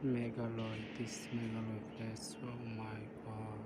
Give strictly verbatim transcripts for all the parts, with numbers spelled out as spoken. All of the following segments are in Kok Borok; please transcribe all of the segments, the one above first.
Meghalaya, this Meghalaya place, oh my God.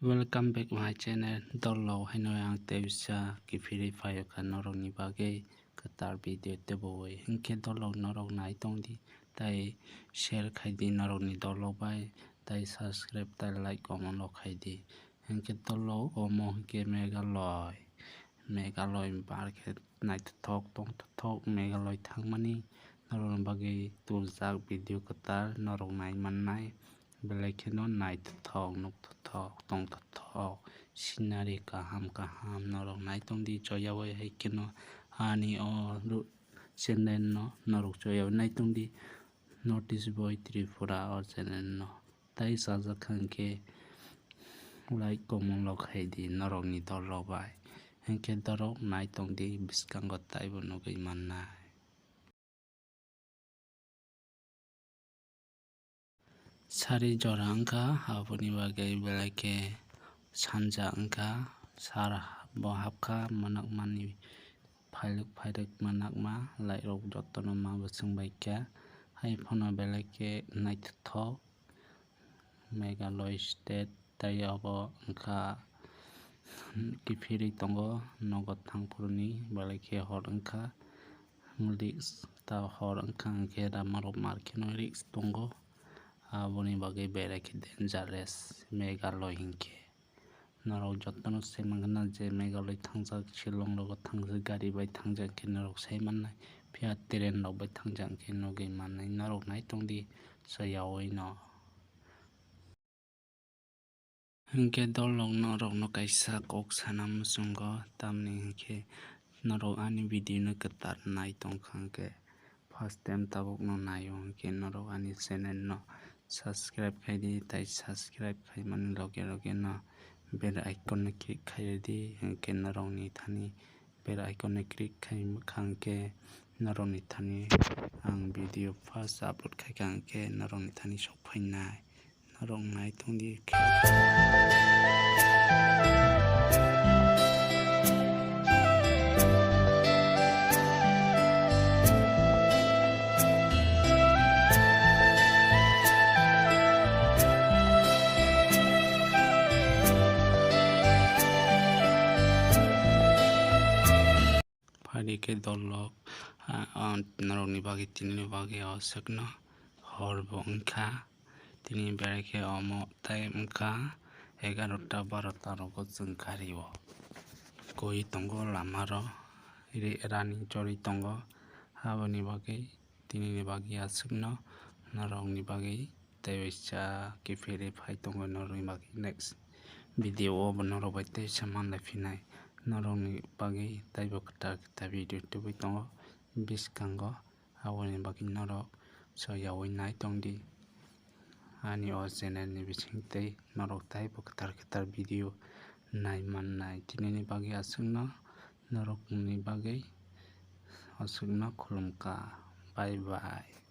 Welcome back my channel. Dolok haino ang tebisa kiphilwi phaio kha norokni bagwi kwtal video tubui. Hinkhe dolok norok nai tongdi, tai share khaidi norokni dolok bai, tai subscribe, tai like, comment rok khaidi. Hinkhe dolok omo hinkhe Meghalaya. Meghalaya bar khe naithothok tongthothok Meghalaya thangmani norokni bagwi tubujak video kwtal norok nai mannai, belai kheno naithothok nukthothok tongthothok scenery kaham kaham norok nai tongdi choyaui hai kheno ani o ru-, channel no norok choyaui nai tongdi North East Boy Tripura o channel no. Tai sajak kha hinkhe like, comment rok khaidi norokni dolok bai. Hinkhe dolok nai tongdi, bwskango taibo nugwi mannai. Sari jora wngkha, aboni bagwi belai khe sanja wngkha, sar bo hapkha, mwnakmani phailwk phairwk mwnakma, light rok jotono ma bwswng baikha, hai phano belai khe naithothok. Meghalaya state, tei abo wngkha kiphilwi tongo, nogo thangphuruni belai khe hor wngkha, risk ta hor wngkha, hinkhe lama rok mar kheno risk tongo, aboni bagwi belai khe dangerous Meghalaya hinkhe. Norok jotono sai mangana je Meghalaya thangjak, Shillong rogo thangjak, gari bai thangjak khe norok sai mannai, phiya train rok bai thangjak khe nugwi mannai. Norok nai tongdi, sayaui no. Hinkhe dolok norokno kaisa kok sana muchungo, tamni hinkhe norok ani video no kwtal nai tongkha hinkhe first time tabukno naio hinkhe norok ani channel no subscribe khaidi, tai subscribe khaimani loge loge no bell icon no click khaidi, hinkhe norokni thani bell icon no click khai kha hinkhe norokni thani ang video first upload khaikha hinkhe norokni thani sok phainai. Norok nai tongdi. Phaidi khe dolok, ah, ah, norokni bagwi, tinini bagwi o swkno hor bo wngkha. Tini berai khe omo time wngkha egarota barota rogo chwng gari o koi tongo lama ro, ri-, running chori tongo. Aboni bagwi tinini bagwi aswkno norokni bagwi tei waisa kiphilwi phai tongo norokni bagwi next video o bo norok bai teisa manlai phinai. Norokni bagwi taibo kwtal kwtal video tubui tongo bwskango, aboni bagwi norok soyaui nai tongdi ani o channel ni bisingtwi. Norok taibo kwtal kwtal video nai mannai. Tinini bagwi aswkno norokni bagwi aswkno khulumkha. Bye bye.